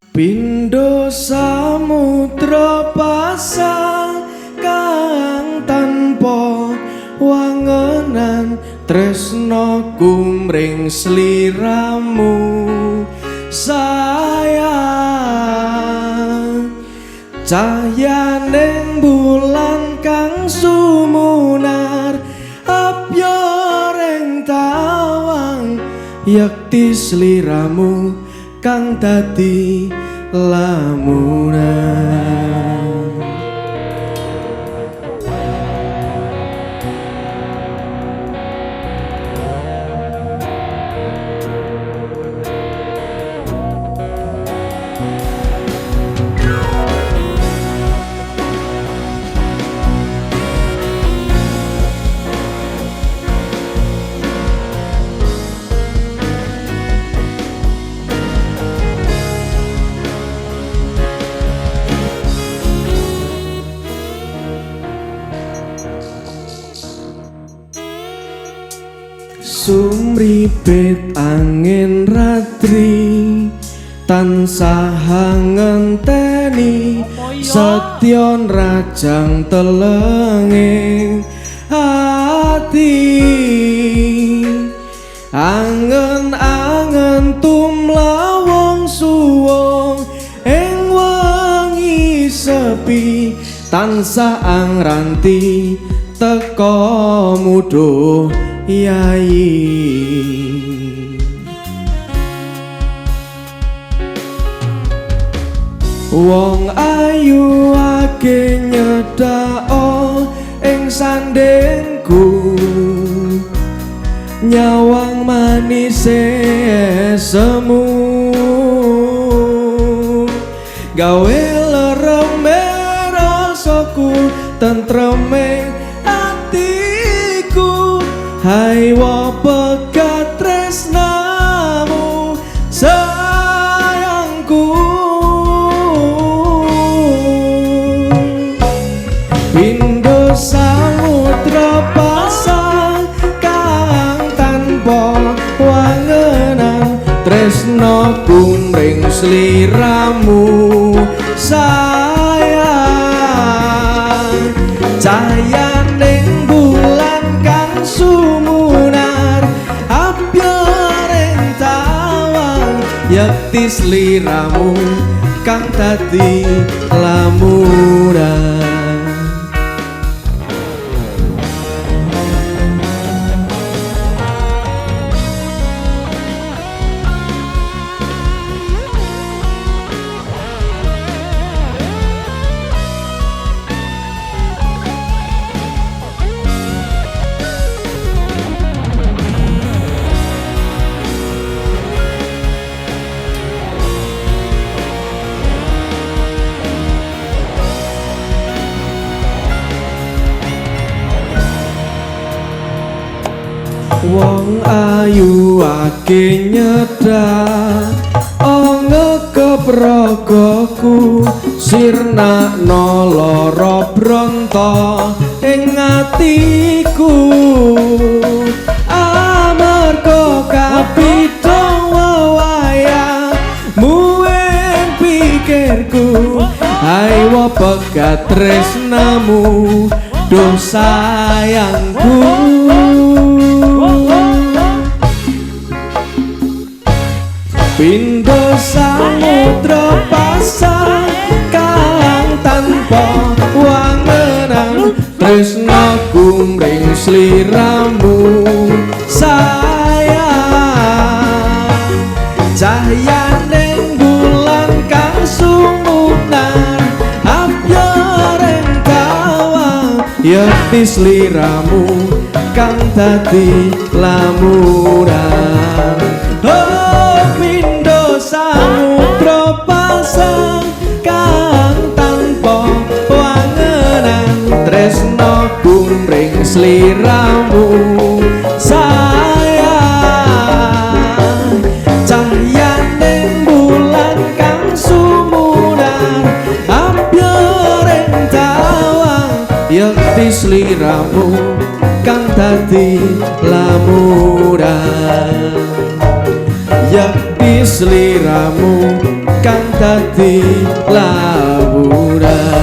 Pindho samudra pasang kang tanpa wangenan tresna kumring sliramu sayang. Cahyaning bulan kang sumunar apyoring tawang yekti sliramu kang dadi lamunan. Sumribit angin ratri tansah ngenteni setyon rajang telenging ati. Angen-angen tumlawang suwung ing wengi sepi tansah angranti teka mudhuh yai. Wong ayu ake nyedhako ing sandingku nyawang manise semu gawe lereme rasaku tentreme atiku. Hai wa pegat tresnamu sayangku. Pindho samudra pasang kang tanpa wangenan tresna kumring sliramu sayang. Cahyaning bulan kang sumunar apyoring tawang yekti sliramu kang dadi lamunan. Wong ayu ake nyedak ngekep ragaku sirnakno lara bronto ing atiku. Amarga kapita wewayahmu ing pikirku ayo pegat tresnamu duh sayangku. Pindho samudra pasang kang tanpa wangenan tresna kumring sliramu sayang. Cahyaning bulan kang sumunar apyoring tawang yekti sliramu kang dadi lamunan. Oh pindho samudra pasang kang tanpa wangenan tresna kumring sliramu sayang. Cahyaning bulan kang sumunar apyoring tawang yekti sliramu kang dadi lamunan. Yekti sliramu kang dadi lawuran.